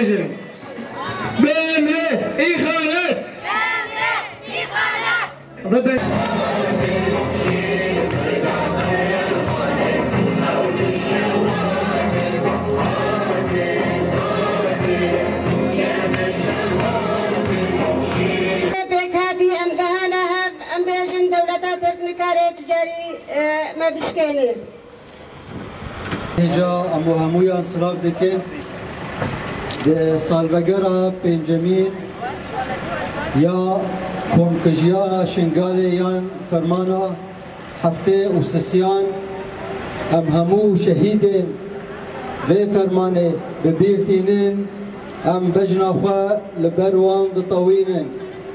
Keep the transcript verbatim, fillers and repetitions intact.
Be emre îxanet! Be emre îxanet! Pêkhatî em gehane hev, em bêjin dewleta Tirk nikare tu carî, e, me bişkêne. Hêja em û hemûyan silav dikin. Di salvegera pêncemîn ya komkijiya Şingalê yan fermana heftê û sisiyan em hemû şehîdên vê fermanê bi bîr tînin, em bejna xwe li ber wan ditewînin.